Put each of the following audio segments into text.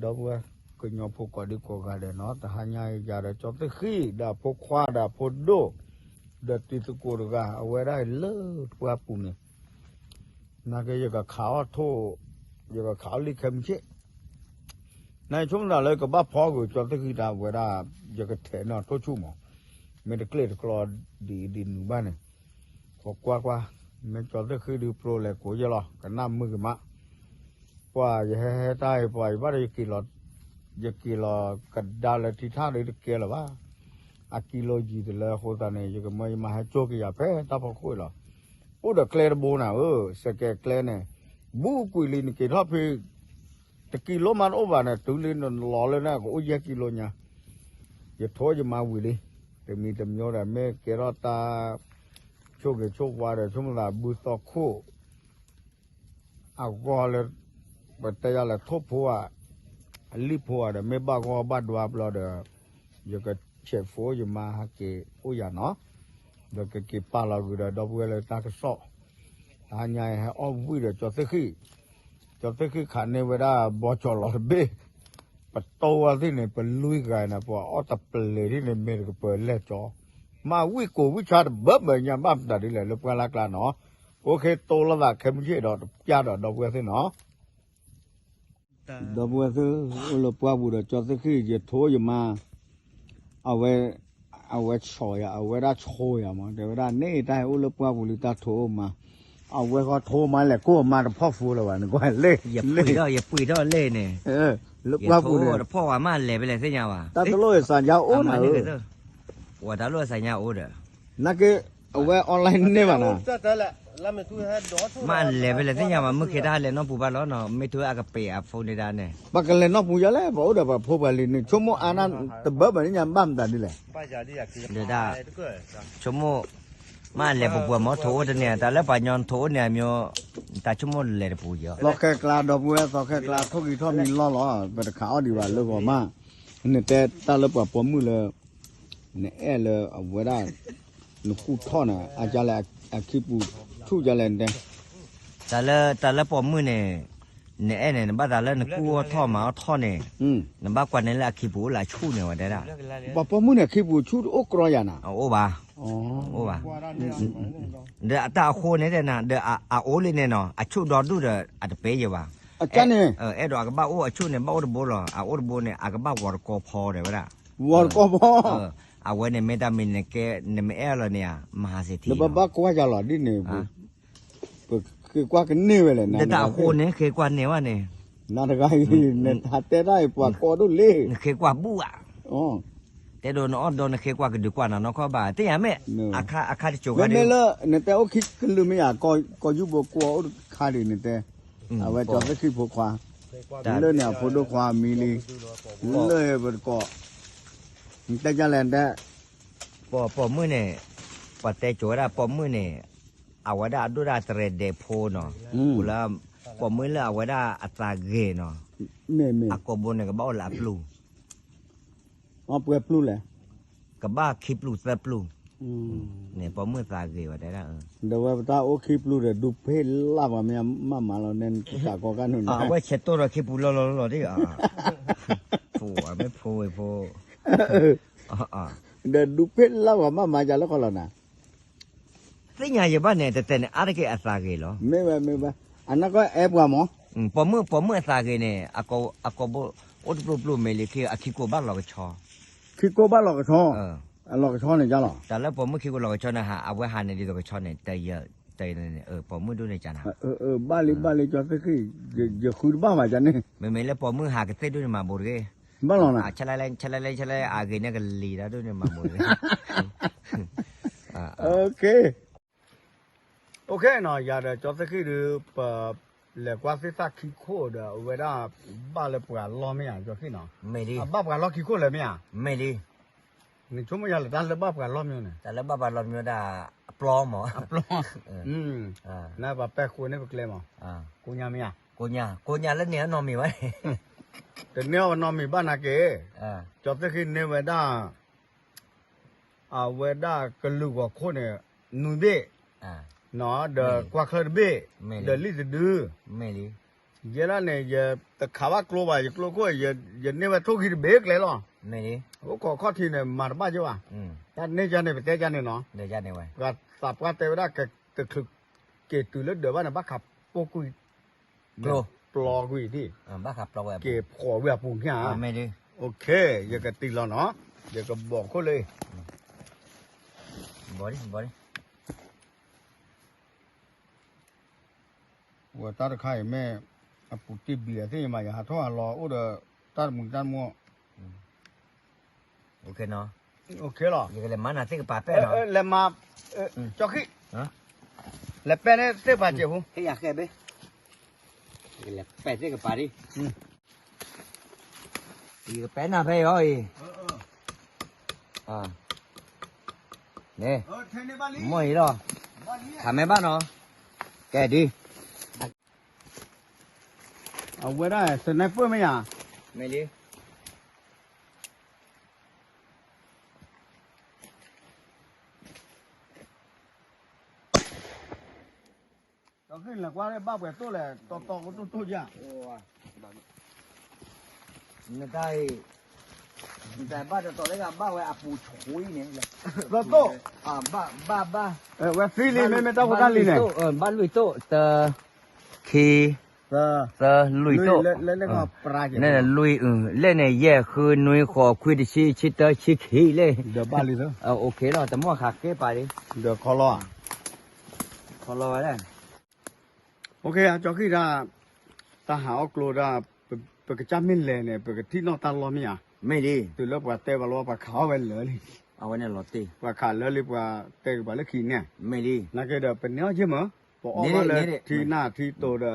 ဒီပုၢ်ဝဲၢ်ကညီဖိကိးဒံကိးဂၤဒဲးနီၤ, တဟါညါအံၤ ယၤဒီးကၠီသ့ၣ်ဃံၣ် ဒီးအဖိခွါဒီးအဖိဒိၣ် ဒီးတံၤသကိးတဂၤ အဝဲဒၣ်အံၤလၢပှၢ်ပူၤန့ၣ် နာ်က့ ယကခးအီၣ်ထိၣ်, ယကခးအီၣ်လံခဲမုၢ်ဆ့ၣ်, နဆိကမိၣ်သးလၢကဘၣ်ဖီက့ၤကၠီသ့ၣ်ဃံၣ်တၢ်ဝဲဒၣ်, ယကထဲးန့ၢ်အီၤထိၣ်ဆူၣ်မး, မ့ၢ်တကျ့ၣ်တကျီဒ်အံၤဒ်နုၤဘၣ်န့ၣ်, ကွၢ်ကွၢ်ကွၢ်, မ့ၢ်ကၠီသ့ၣ်ဃံၣ်ဒုးပျိလဲၤကိးယဲၢ်လီၤ, ကနၣ်မုာ်ကမး, ပှၤယဟဲဟဲတၢ်အံၤ ပှၤယဘၣ်ဒီးယက့ၤလီၤ, ယက့ၤလီၤကဒါလၢထံထၣ်ဒီးတကဲလၢၤဘၣ်, အကံလိယံၤတလၢအဃိသတးန့ၣ် ယကမၢယမါဟဲကၠိက့ၤယၤဖဲတၢ်ဖီခိၣ်အံၤလီၤ, အိၣ်ဒီးကျဲတဘိနၤဧၢ, စဲးကဲးကျဲန့ၣ်, ဘူးကွံာ်လံနက့ၤထီၣ်ဖဲ တကံလိမးတအိၣ်ဘၣ်န့ၣ် တုၤလံနလီၤလၢန့ၣ် ကအိၣ်ယဲၢ်ကံလိညါ, ယထိယမါဝံၤလံ, တမံၤတမံၤဒီး မ့ၢ်ကဲထီၣ်တၢ် ဆိၣ်ဂ့ၤဆိၣ်ဝါဒီး ဆိကမိၣ်သးဘုသီခိၣ် အဂီၢ်လၢ ပတဲယၤလဲၣ်ထိၣ်ဖိဧါ, အလံၣ်ဖိဧါဒီး မ့ၢ်ဘၣ်ဂီၢ်ဘၣ်ဒွါဘျီဒီး ယကဆဲးဖိယမါဟဲက့ၤအိၣ်ယၤနီၤ, ဒီးကက့ၤပာ်လီၤဂုာ်ဒီး ဒီပုၢ်ဝဲၢ်လၢတၢ်ကစီၣ်, တဟါညါအံၤဟဲအီၣ်ဝံၣ်ဒီးကၠီသ့ၣ်ဃံၣ်, ကၠီသ့ၣ်ဃံၣ်ခးန့ၢ်ဝဲဒၣ်ဘီကၠီၤလီၤတဘ့ၣ်, ပတီၢ်ဝဲသ့ၣ်န့ၣ် ပလွံၢ်ဂၤန့ၣ် ပှၤအီၣ်တပျဲၤဒ်န့ၣ် မ့ၢ်တကပၤလဲၢ်ကၠီ, မၤဝံၣ်ကိၢ်ဝံၣ်ဆါတဘၢဘၢညါဘၣ်မတၤဒ်လဲၣ် လၢပှၢ်လၢ်ကျါနီၤ, အိၣ်ခ့တိၢ်လိာ်သးခဲမုၢ်ဆ့ၣ်ဒီးတပျၢ်ဒီးဒီပုၢ်ဝဲၢ်သ့ၣ်နီၤ ဒီပုၢ်ဝဲၢ်သ့ၣ် အိၣ်လၢပှၢ်ပူၤဒီးကၠီသ့ၣ်ဃံၣ် ယထိယမါ, အဝဲ, အဝဲဆီၣ်ယၤ အဝဲဒၣ်ဆိယၤမး တဲဝဲဒၣ်န့ၣ် တၢ်ဟဲအိၣ်လၢပှၢ်ပူၤလံတၢ်ထိအိၣ်မး, အဝဲဃီထိမးလဲၣ် ကိၢ်မါတဖီၣ်ဖိလၢၤဘၣ် နကွၢ်လဲၣ်, ယပှ့ၤထီၣ်လဲၣ်န့ၣ်, လၢပှၢ်ပူၤန့ၣ်, တဖီၣ်ဝဲမးလဲၤဖဲလဲၣ်သ့ၣ်ညါဘၣ်, တၢ်တလိၣ်အစၢ်ယါအိၣ်နၤဧၢ, ဝဲတၢ်လိၣ်အစၢ်ညါအိၣ်ဒီး နာ်က့ အဝဲ online န့ၢ်ဘၣ်နၤ, မ့ၢ်လဲၤဖဲလဲၣ်သ့ၣ်ညါဘၣ် မုၢ်ခ့တၢ်ဟဲလဲၤနီၢ်ပူၤဘၣ်လီၤနီၤ မ့ၢ်ထူအကပ့ၤအ phone န့ၣ်ဒၣ်န့ၣ်, ပှၤကလဲၤနီၢ်ပူၤယၤလဲၣ် ပှၤအိၣ်ဒီးပှၤဖိပှၤလံၤန့ၣ် ဆိကမိၣ်အါနၢ်တဘၢဘၣ်န့ၣ်ညါဘၣ်မတၤဒ်လဲၣ်, ဒ်ဒၣ်, ဆိကမိၣ်, မ့ၢ်လဲၤပပှၤမ့ၢ်ထိအိၣ်တန့ၢ် တၢ်လၢပှၤကညီထိအိၣ်န့ၢ်အမ့ၢ်, တၢ်ဆိကမိၣ်လဲၤတပူၤယၤ, သီခဲကျါ ဒီပုၢ်ဝဲၢ်သီခဲကျါ ထိၣ်ဂံၢ်ထီၣ်မံၤလီၢ်လီၤ ပတခးအီၣ်ဒံးဘၣ်လၢဂီၤမး, နတဲတၢ်လၢပှၤပိာ်မုၣ်လၢ နအဲၣ်လၢအဝဲဒၣ်, နကူၣ်ထီၣ်န့ၣ် အကလဲၣ်, အခံပူၤဆူၣ်ကလဲၣ်နတဲ, တၢ်လၢ, တၢ်လၢပိာ်မုၣ်န့ၣ်, နအဲၣ်န့ၣ် နဘၣ်သးလၢနကူၣ်အီၣ်ထီၣ်မၤအီၣ်ထီၣ်န့ၣ်, နဘၣ်ကွၢ်န့ၣ်လၢအခံပူၤအိၣ်လၢအဆူၣ်န့ၣ်ဝဲတဲဒၣ်, ပှၤပိာ်မုၣ်န့ၣ် အခံပူၤဆူၣ်တအိၣ်ကြီယၤနၤ, အိၣ်ဘၣ်, အိၣ်ဘၣ်, ဒီးအတၢ်အဃိန့ၣ်တဲနၤ ဒီးအအိၣ်လံန့ၣ်နီၤ အဆူၣ်ဒီဒူၣ်ဒီး အတပ့ၤယၤဘၣ်, အကန့ၣ်, အဲၣ်ဒိးအကဘၣ်အိၣ်အဆူၣ်န့ၣ် ဘၣ်အိၣ်တဘိလီၤ အအိၣ်တဘိန့ၣ် အကဘၣ်ဝီၤတကီဖီဒီးဝဲဒၣ်, ဝီၤတကီဖီ အဝဲန့ၣ်မ့ၢ်တၢ်မံၤနကဲ, နမ့ၢ်အဲၣ်လီၤန့ၣ်ဧါ, မၤဟးစ့ထံလီၤ, ပဘၣ်ကွၢ်ယၤလီၤဒ်န့ၣ်, ပဃ့ကွၢ်ကန့ၢ်ဝဲလဲၣ်, ဒီးတၢ်အဃိန့ၣ် ဃ့ကွၢ်န့ၢ်ဝဲန့ၣ်, နတဂၤအံၤ, နဟးတဲတၢ်အံၤ ပှၤကိးဒိၣ်လံ, နဃ့ကွၢ်ဘူၣ်ဧါ, တဲဒိးနအီၣ်ဒီးနဃ့ကွၢ်ကဒုးကွၢ်နၤနီၢ်ခီဘၣ်, သ့ၣ်ညါမ့ၢ်, အခါတစိၤခါဒုး, မ့မ့ၢ်လၢ, နတဲအိၣ်ခံကလုာ်မ့ၢ်ဧါ, ကီၢ်ယူၢ်ဘိကိးအိၣ်တခါဒံးနတဲ, အဝဲကၠီသ့ၣ်ခံဖိခွါ, လၢန့ၣ်အဖိဒိၣ်ခွါမံၤလံ, လၢပတကိး, နတဲဒ်လဲၣ်နတဲ, ပိာ်မုၣ်န့ၣ်, ပှၤတဲကိၤဝဲဒၣ်ပိာ်မုၣ်န့ၣ်, အဝဲဒၣ်အဒိၣ်ဒၣ်တရဲၣ်ဒဲးဖိနီၤ, အိၣ်လၢ, ပိာ်မုၣ်လၢအဝဲဒၣ်အသးဂ့ၤနီၤ, အကိာ်ဘိန့ၣ်ကဘၣ်အိၣ်လၢအပျုၢ် အပှဲၤပျုၢ်လဲၣ်, ကဘၣ်ခံပျုၢ်သၢပျုၢ်, န့ၣ်ပိာ်မုၣ်သးဂ့ၤဝဲတဲဒၣ်, ဒီးဝဲပတၢ်အိၣ်ခံပျုၢ်ဒီး ဒူဖ့လၢ်ပှၤမ့ၢ်မၤမၤလီၤန့ၣ် တၢ်ကီကၢ်နုာ်န့ၣ်, အဝဲဆဲးတိၢ်ဒီးခံပူၤလီၤလီၤလီၤလီၤဒ်, ဖိမ့ၢ်ဖိဝဲဖိ, ဒီးဒူဖ့လၢ်ပှၤမၤမၤယၤလၢခီလီၤနၤ သ့ၣ်ညါယဘၣ်န့ၣ် တတဲန့ၣ် အါတက့ၢ်အသးဂ့ၤလီၤ. မ့ၢ်ဝဲ, မ့ၢ်ဝဲ, အနီၢ်ကီၢ်အဲၣ်ပှၤမး. ပိာ်မုၣ်, ပိာ်မုၣ်အသးဂ့ၤန့ၣ်, အကိာ်ဘိ, အိၣ်တပျိပျိမ့ၢ်လံခံ, အခံကိာ်ဘၣ်လီၤကဆီ. ခံကိာ်ဘၣ်လီၤကဆီ, လီၤကဆီန့ၣ်ယါလီၤ. တၢ်လၢပိာ်မုၣ်ခံကိာ်လီၤကဆီန့ၣ်, အဝဲဟးန့ၣ်ဒ်သိးကဆီန့ၣ်, တ, ပိာ်မုၣ်ဒိၣ်န့ၣ်ကနၤ. ဘၣ်လံ, ဘၣ်လံ, ကၠီသ့ၣ်ဃံၣ်, ယဃုတဘၣ်ဘၣ်ယါန့ၣ်. မ့မ့ၢ်လၢပိာ်မုၣ်ဟးကသ့ၣ်ဒိၣ်န့ၣ်မၤဘူးတဂ့ၤ. ဘၣ်လီၤနၤ. ဆဲးလဲ, ဆဲးလဲ, ဆဲးလဲ, အဂ့ၤန့ၣ်ကလံၤတၢ်ဒိၣ်န့ၣ်မၤဘူးတဂ့ၤ. အိၣ်ခ့နီၤ, ယၤဒီးကၠီသ့ၣ်ဃံၣ်ဒီး ပလဲၤကွၢ်သ့ၣ်သၣ်ခံခိၣ်ဒီး အဝဲဒၣ်ဘၣ်လၢပှၤလီၢ်မ့ၢ်ဧါ, ကၠီသ့ၣ်ဃံၣ်နီၤ. အဘၣ်ပှၤလီၢ်ခံခိၣ်လၢၤမ့ၢ်ဧါ. မ့ၢ်လံ. နဆိကမိၣ်ယၤလၢတၢ်လၢဘၣ်ပှၤလီၢ်မ့ၢ်န့ၣ်. တၢ်လၢဘၣ်ပှၤလီၢ်မ့ၢ်ဒၣ်အပျီမး. အပျီ. နပှၤပဲာ်ဃိန့ၢ်ပကျဲမး. ကိးညါမ့ၢ်ဧါ. ကိးညါ, ကိးညါလၢန့ၣ်အနီၢ်မံၤဘၣ်န့ၣ်. တန့ၢ်အီၤနီၢ်မံၤဘၣ်နာ်က့, ကၠီသ့ၣ်ဃံၣ်န့ၢ်ဝဲဒၣ် အဝဲဒၣ်ကလုာ်ဂီၤခိၣ်န့ၣ် နွံဘ့ၣ်, ဒီးကွၢ်ချၢတဘ့ၣ်, ဒီးလံာ်တဒု, မ့ၢ်လံ. ယဲဒၣ်န့ၣ် ယတခးဘၣ်ကျိဘၣ် ယကျိခိၣ် ယန့ၢ်ဝဲထိၣ်ဂံၢ်တဘ့ၣ်ကျဲလီၤ. အိၣ်ခိးခီၣ်ထံးန့ၣ် မၤတဘၣ်က့ဘၣ်. တၢ်န့ၢ်ကန့ၣ် ပတဲကန့ၣ်နီၤ. ပှၤသးပှၢ်တဲဝဲဒၣ် ကတချုးက့ၤတုၤလၢဒၢးဘၣ်န့ၣ် ဘၣ်ခးပိာ်ကွံာ် ပျီကွံာ်ဒံၣ် က့ၤဖှီၣ်ဝံၤအပူၤမ့ၢ်ဧါ. ယကတံၢ်လီၤနီၤ. ယကဘီၣ်ခိၣ်လၢ ဝဲတၢ်တခါအံၤမ့ၢ် အပူၤတ့ၢ်ဘံၣ်အသ့ၣ်မး ယဟးထီၣ်ဟးလီၤအိၣ်ဒီး တၢ်တမုာ်တၢ်တမုာ် လီၤ လဲၤမၤ ကၠီဃံၣ် လဲၤပဲန့ၣ်သ့ၣ်ပာ်စဲးဖိ လဲၤပဲသ့ၣ်ကပၤဒံ ယကပဲနၤဖဲအံၤအီၤအံၤ န့ၣ် မ့ၢ်အံၤလီၤ ခးမ့ၢ်ဘၣ်နီၤ ကဲဒ် အဝဲဒၣ် sniper မ့ၢ်ဧါ မ့ၢ်လံ ကၠီဃံၣ်လဲၤကွၢ်လၢဘၣ်ပှဲၤတိၢ်လဲၣ် တီတီကတိၢ်တိၢ်ယါ နတၢ်အံၤ နတၢ်ဘၣ်တတီၤလၢဂၤဘၣ်ဝဲအပူၤဆှံန့ၣ် တီတိၢ် ဘၣ်ဘၣ် ဝဲသံလံ မ့မ့ၢ်တၢ်ဖိတၢ်လံၤန့ၣ် ဘၣ်လွံၢ်တိၢ် တ ခံ သၢ လွံၢ်တိၢ် လွံၢ် လဲၣ်န့ၣ် ယဲၢ် ဃု နွံ ဃိး ခွံ တဆံ ဆံတၢ ဆံခံ လဲၣ် OK လီၤ တမီၢ်ဃးကဲပာ်လံ ဒီးခီလီၤ ခီလီၤဝဲလဲၣ် OK ကၠီဃံၣ်ဒၣ် တၢ်ဟးအီၣ်ကျိဒၣ် ပကစၢ်မ့ၢ်လဲၤန့ၣ် ပကထံၣ်နီၣ်တၢ်လီၢ်မ့ၢ်ဧါ မ့ၢ်လံ တုၤလၢပှၤတဲပှၤလီၤ ပှၤခးအီၣ်ဝဲလၢာ်လံ အဝဲန့ၣ်လီၤတ့ၢ် ပှၤခးလၢာ်လံ ပှၤတဲကပၤလၢခံန့ၣ် မ့ၢ်လံ နာ်က့ဒီး ပန့ၢ်အီၣ်က့မ့ၢ် ပအီၣ်ဘၣ်လၢထံနၢ်ထံတိၤဒီး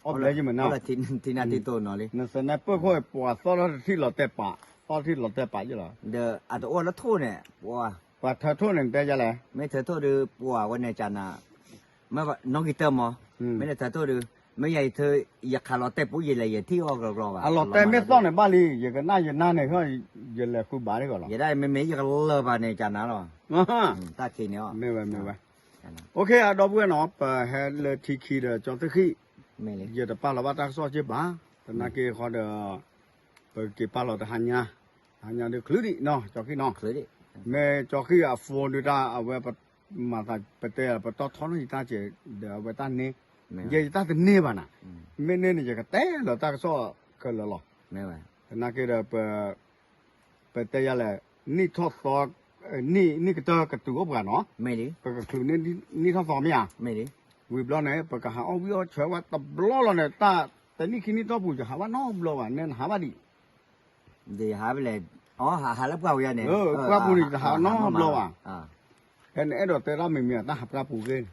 အီၣ်ဘျဲက့မ့ၢ်နီၤ ထံနၢ်ထံတိၤနီၤလံ နစနဲပၢၢ်ခိၣ် ပှၤသီၣ်ထီၣ်တထံၣ်လီၤတဲာ်ပာ် သီၣ်ထံၣ်လီၤတဲာ်ပာ်ယ့ၣ်လီၤ ဒီးအတအိၣ်လၢထိၣ်န့ၣ် ပှၤထၢထိၣ်န့ၣ် နတဲယါလဲၣ် မ့ၢ်ထၢထိၣ်ဒီး ပှၤဝဲန့ၣ်ကနၤ မ့ၢ်နီၣ်ဂံၢ်တၢမး မ့ၢ်နထၢထိၣ်ဒီး မ့ၢ်ယၤယထၢ ယခးလီၤတဲာ်ပူၤယလဲၤယထံၣ်အီၣ်ကျီကျီဘၣ် အလီၤတဲာ်မ့ၢ်သီၣ်န့ၣ်ဘၣ်လံ ယကနၣ်ယနါန့ၣ် ယလဲၤဃုဘၣ်န့ၣ်ကီးလီၤ ယဒၣ်မ့မ့ၢ်ယကလၢာ်ဘၣ်န့ၣ်ကနၤလီၤ တၢ်ခံးန့ၣ်အီၤ မ့ၢ်ဝဲမ့ၢ်ဝဲ OK အဒီပုၢ်ဝဲၢ်နီၤ ပဟဲလၢထံခံဒီးကၠီသ့ၣ်ဃံၣ် ယတပာ်လီၤဘၣ်တၢ်ကစီၣ်က့ဘၣ် သနာ်က့ဃီဒီး ပက့ၤပာ်လီၤတဟါညါ ဟါညါဒုးချုးဒံးနီၤ ကၠီဃံၣ်နီၤ မ့ၢ်ကၠီဃံၣ်အ phone ဒုးတၢ်အဝဲ မၤသးပတဲ ပတီၢ်ထီနီၤယတၢ်စဲး ဒီးအဝဲတၢ်န့ၢ် ယဲယတၢ်တန့ၢ်ဘၣ်နၤ မ့ၢ်န့ၢ်န့ၣ် ယကတဲလီၤတၢ်ကစီၣ်ခဲလၢာ်လီၤ သနာ်က့ဒီး ပတဲယၤလဲၣ် နံၣ်ထီၣ်သီ နံၣ်ကတၢၢ်ကတုၤအိၣ်ပှၤနီၤ ပကချုးန့ၢ်နံၣ်ထီၣ်သီမ့ၢ်ဧါ ဝံၤဘျီန့ၣ် ပကဟးအီၣ်ဝံၣ်အီၣ်ဆၢဝဲတဘျီလီၤန့ၣ် တၢ်တနံၣ်ခံနံၣ်တီၢ်ပူၤ ယဟးဘၣ်နီတဘျီဘၣ် နဲနဟးဘၣ်ဒံး ယဟးဘၣ်လဲၣ် အဟးလၢပှၢ်ပူၤယါန့ၣ် ပှၢ်ပူၤန့ၣ် ယတဟးနီတဘျီဘၣ် ဖဲနအဲၣ်ဒိးတဲတၢ်မံၤမံၤ တၢ်ဟးပှၢ်ပူၤဂ့ၢ်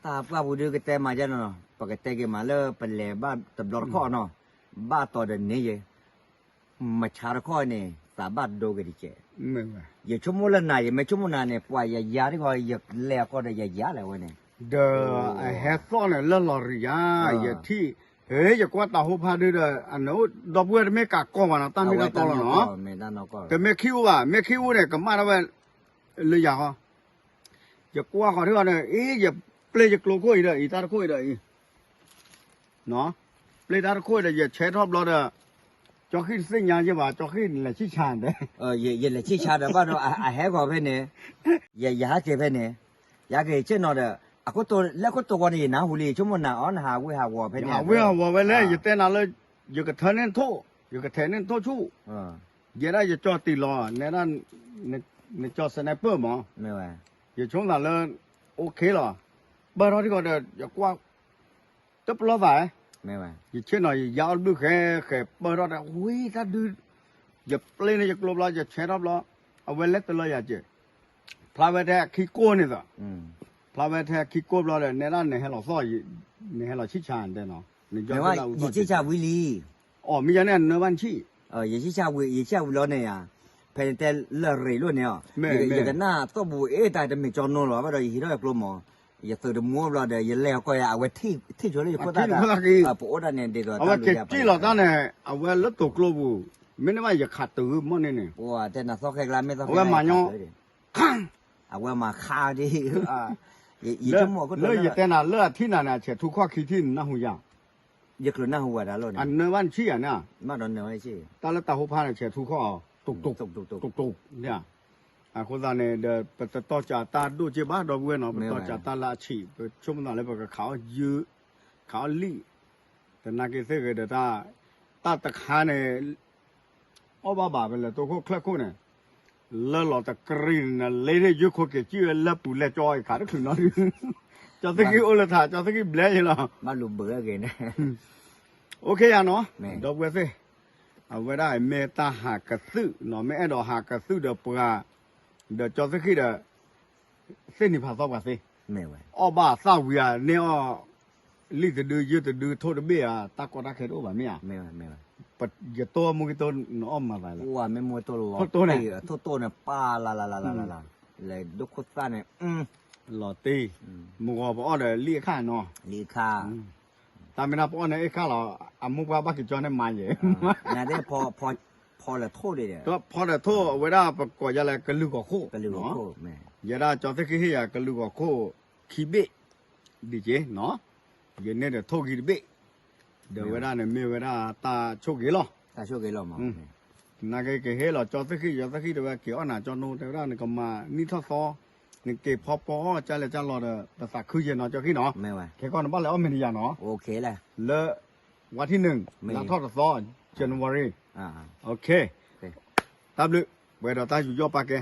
တၢ်ဟးပှၢ်ပူၤဒုးကတဲမၤယါနီၤ ပကတဲက့ၤမးလၢပလဲၤဘၣ်တဘျီတခီၣ်နီၤ ဘၣ်တီၤဒီးန့ၣ်ယဲ မဆါတခီၣ်န့ၣ် သးဘၣ်ဒိက့ၤတကဲး ယဆိကမိၣ်လၢနၤ ယမ့ၢ်ဆိကမိၣ်နၤန့ၣ် ပှၤယယါတခီ ယလဲၤအကီၢ်ဒီးယယါလဲၣ်ဝဲန့ၣ် ဒီးအဟဲသီၣ်န့ၣ်လၢလီၤရံၤယါ ယထံၣ် ဟ့ ယကွၢ်တၢ်ဟိဖးဒုဒီး အနအိၣ်ဒီပုၢ်ဝဲၢ်တမ့ၢ်ကးကီၢ်ဘၣ်နီၤ တၢ်မ့ၢ်တၢ်တီလီၤနီၤ တမ့ၢ်ခံအူဘၣ် မ့ၢ်ခံအူန့ၣ် ကမၣ်ထီၣ်ဝဲ လၢယၤဃီ ယကွၢ်ဃီၤထံဃီၤန့ၣ် အ့ ယပျဲယကျိခိၣ်အံၤဒီးအံၤ တၢ်တခိၣ်အံၤဒီးအံၤ ပျဲတၢ်တခိၣ်အံၤဒီး ယဆဲးထီၣ်ဘျီဒီး ကၠီဃံၣ်တသ့ၣ်ညါယဲဘၣ် ကၠီဃံၣ်လဲၤဆံၣ်ဆါဒီး ယလဲၤဆံၣ်ဆါဒီးဘၣ်ဒီး အဟဲဂီၤဖဲန့ၣ် ယဟးက့ၤဖဲန့ၣ် ယဟးက့ၤဆ့ၣ်နီၤဒီး အခိၣ်တိလၢခိၣ်တိဂီၤန့ၣ် ယနၢ်ဟူလံ ယဆိကမိၣ်နၤအီၤ နဟးဝ့ၢ်ဟးဝီၤဖဲန့ၣ် ယဟးဝ့ၢ်ဟးဝီၤဝဲလဲၣ် ယတဲနၤလၢ ယကထၢန့ၢ်ထိၣ် ယကထဲးန့ၢ်ထိၣ်ဆူၣ် ယဲဒၣ်ယကၠီတံၢ်လီၤ နဲဒၣ် နကၠီ sniper မး ယဆိကမိၣ်သးလၢ OK လီၤ ပၢၢ်ထီၣ်ထံဃီၤဒီး ယကွၢ် တပလီၢ်သး ယဆ့ၣ်နီၤ ယယါအီၣ်တဘျုးဃဲဃဲ ပၢၢ်ထီၣ်ဒီး ဝံၤတၢ်ဒုး ယပျဲန့ၢ်ယကျိဘျီ ယဆဲးထီၣ်ဘျီ အဝဲလဲၤတလၢယၤကဲး ဖျါဝဲထဲအခံကိၢ်န့ၣ်သး ဖျါဝဲထဲအခံကိၢ်ဘျီဒီး နဲဒၣ်နဟဲလီၤသီၣ် နဟဲလီၤဆံၣ်ဆါတဲနီၤ နကၠီ ယဆံၣ်ဆါဝံၤလံ အီၤ မ့ၢ်ယၤန့ၣ် နၢဘၣ်နဆံၣ် ယဆံၣ်ဆါဝံၤ ယဆံၣ်ဆါဝံၤလီၤန့ၣ်ယါ ဖဲနတဲလၢရ့လိာ်န့ၣ်အီၤ ယကနၣ်သီၣ်ပူၤအ့ၣ်တၢ်တမ့ၢ်ကၠီနီၤလီၤ ဘၣ်ဒီးယဟံးထီၣ်ယကျိမး ယသုးတမူဘျီဒီး ယလဲၤအကီၢ်ယါ အဝဲထံၣ်ဆိလၢယခိၣ်သၣ်တၢ် ပအိၣ်ဒၣ်န့ၣ်ဒ်သိး အဝဲကစံၣ်လီၤတၢ်န့ၣ် အဝဲလၢတိၤကျိပူၤ မ့ၢ်န့ၣ်ဘၣ် ယခးတုၤမ့ၢ်န့ၣ်န့ၣ် တဲနၤသီၣ်ဃဲကျါ မ့ၢ်သီၣ်ဃဲ အဝဲမၤညီ အဝဲမၤခါဒ် လၢယတဲနၤလၢအထံၣ်နၤန့ၣ် အဆဲးထူခီၣ်ခံထံၣ်နနၢ်ဟူယါ ယချုးနၢ်ဟူဝဲဒၣ်လီၤန့ၣ်, အနၢဘၣ်နဆံၣ်ယၤန့ၣ်, မ့ၢ်ဒီးနၢဝဲဆံၣ်, တၢ်လၢတၢ်ဟိဖးန့ၣ် ဆဲးထူခီၣ်အီၤ, တိၢ်တိၢ်, တိၢ်တိၢ်, အဃိသတးန့ၣ်ဒီး ပတတီၢ်ကးတၢ်ဒိၣ်က့ဘၣ် ဒီပုၢ်ဝဲၢ်နီၤ, ပတီၢ်ကးတၢ်လၢအဆံး, ပဆိကမိၣ်သးလၢပကခးအီၣ်ယုၢ်, ခးအီၣ်လံၣ်, သနာ်က့သ့ၣ်ဂ့ၤဒီးတၢ်, တၢ်တခါန့ၣ် အီၣ်ဘၣ်ဘၣ်ပလဲၤတိခိၣ်ချၢခိၣ်န့ၣ်, လၢလီၤတကရံၣ်န့ၣ် လ့န့ၣ်ယိခိၣ်က့ၤကံၣ်ဝဲလၢပူၤလဲၤကၠီအံၤခးတချုးနီတဒု, ကၠီသ့ၣ်ခံအိၣ်လၢထး ကၠီသ့ၣ်ခံဘျဲယလီၤ, ဘၣ်လူၤဘုးအဂ့ၤန့ၣ်, အိၣ်ခ့ယၤနီၤ, ဒီပုၢ်ဝဲၢ်သ့ၣ်, အဝဲဒၣ်မ့ၢ်တၢ်ဟးကသုၣ်နီၤ, မ့ၢ်အဲၣ်ဒိးဟးကသုၣ်ဒီးပှၤ, ဒီးကၠီသ့ၣ်ခံဒီး သ့ၣ်နံၤဖးသီပှၤသ့, အီၣ်ဘၣ်သၣ်ဝံၤဧါ, န့ၢ်အီၣ်လံၣ်တဒု ယုၢ်တဒု ထိၣ်တဘ့ၣ်ဧါ, တၢ်ကီတၢ်ခဲတအိၣ်ဘၣ်မ့ၢ်ဧါ, ယတိၢ်မူကတိၢ်နအီၣ်မၤသးလီၤ, ထိၣ်တိၢ်န့ၣ်, ထိၣ်တိၢ်န့ၣ် ပၢ်လၢ်လၢ်လၢ်လၢ်လၢ်, လဲၤဒိခိၣ်သၣ်န့ၣ်, လီၤတံၢ်, မုၢ်ဂီၤပအီၣ်ဒီးလံၣ်အခၣ်နီၤ, လံၣ်အခၣ်, တၢ်မ့ၢ်တၢ်ပအီၣ်န့ၣ်အ့ၣ်ခၣ်လီၤ, အမိၢ်ပှၢ်ဘၣ်က့ၤကၠီန့ၣ်မၤယဲၢ်, နဒဲ ဖီလဲၤထိၣ်ဒံး, ဖီလဲၤထိၣ်အဝဲဒၣ်ပကိးယၤလဲၣ်ကလုာ်ဂီၤခိၣ်, ယဲဒၣ်ကၠီသ့ၣ်ခံဟ့ၣ်ယၤကလုာ်ဂီၤခိၣ်, ခံဘ့ၣ်, ဒ်က့နီၤ, ယန့ၢ်ဒီးထိၣ်ဂံၢ်တဘ့ၣ်, ဒီးဝဲဒၣ်န့ၣ်မ့ၢ်ဝဲဒၣ်တၢ်ဆိၣ်ဂ့ၤလီၤ, တၢ်ဆိၣ်ဂ့ၤလီၤမး, သနာ်က့ကဟ့ၣ်လီၤကၠီသ့ၣ်ခံ, ကၠီသ့ၣ်ခံတဲဝဲက့ၤအီၣ်နၤကၠီနိတဲဝဲဒၣ် နကမၤနံၣ်ထီၣ်သီ, နက့ၤဖီပီအီၣ်ကၢ်လဲၤကၢ်လီၤဒီး ပသးခုယဲၢ်နီၤကၠီခံနီၤ, ခဲကီၢ်နဘၣ်လဲၤအီၣ်မ့ၢ်တယၤနီၤ, လၢ ဝါထံၣ်နုာ် လါထီၣ်တသီ, January, တၢ်ဘျုး, ပှဲၤဒီးတၢ်ယူးယီၣ်ပာ်ကဲ